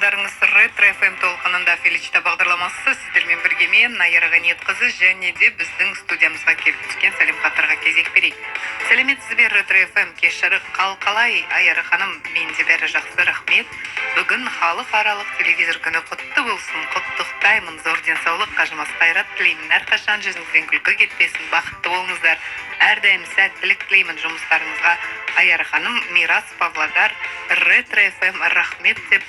Тұрғандарыңыз Ретро FM толқынында «Феличита» бағдарламасы. Сіздермен бірге мен, Найра Ғаниетқызы, және де біздің студиямызға келіп түскен сәлем хаттарға кезек берейік. Сәлеметсіз бе, Ретро FM, кеш жарық, қал қалай, Айара ханым? Менде бәрі жақсы, рахмет. Бүгін халықаралық телевизор күні құтты болсын, құттықтаймын. Зор денсаулық, қажымас қайрат тілеймін. Әрқашан жүзіңізден күлкі кетпесін, бақытты болыңыздар. Әрдайым сәттілік тілеймін жұмыстарыңызға. Айара ханым, Мирас, Павлодар, Ретро FM, рахмет деп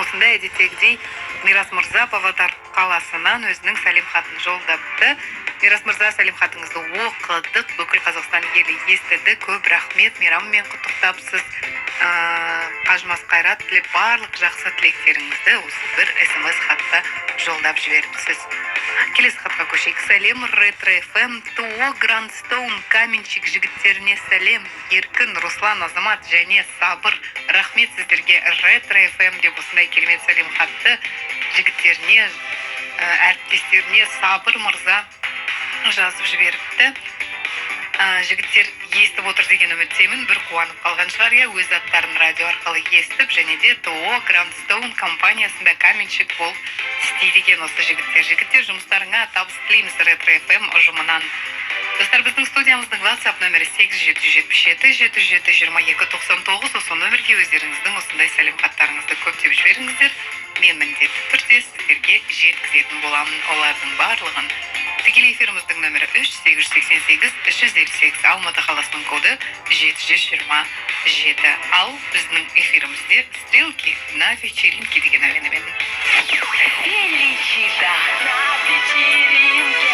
осындай әдеттегідей Мирас мырза Павлодар қаласынан өзінің сәлем хатын жолдапты. Мирас мырза, сәлем хатыңызды оқыдық, бүкіл Қазақстан елі естіді. Көп рахмет, мейраммен құттықтапсыз, қажымас қайрат тілеп, барлық жақсы тілектеріңізді осы бір СМС хатта жолдап жіберіпсіз. Келесі хатқа көшейік. Сәлем, Ретро FM, ТОО Грандстоун каменщик жігіттеріне сәлем. Еркін, Руслан, Азамат және Сабыр, рахмет сіздерге, Ретро FM деп осындай керемет сәлем хатты жігіттеріне, әріптестеріне Сабыр мырза жазып жіберіпті. Жігіттер естіп отыр деген үміттемін, бір қуанып қалған шығар, иә, өз аттарын радио арқылы естіп. Және де ТОО Грандстоун компаниясында каменщик болып істейді екен осы жігіттер. Жігіттер, жұмыстарыңа табыс тілейміз Ретро FM ұжымынан. Достар, біздің студиямыздың WhatsApp нөмірі 8777 707 22 99. Осы нөмірге өздеріңіздің осындай сәлем хаттарыңызды көптеп жіберіңіздер, мен міндетті түрде сіздерге жеткізетін боламын олардың барлығын. Тікелей эфиріміздің нөмірі 3 888 158, Алматы қаласының коды 727. Ал біздің эфирімізде «Стрелки на вечеринке» деген әуенімен. Феличита на вечеринке.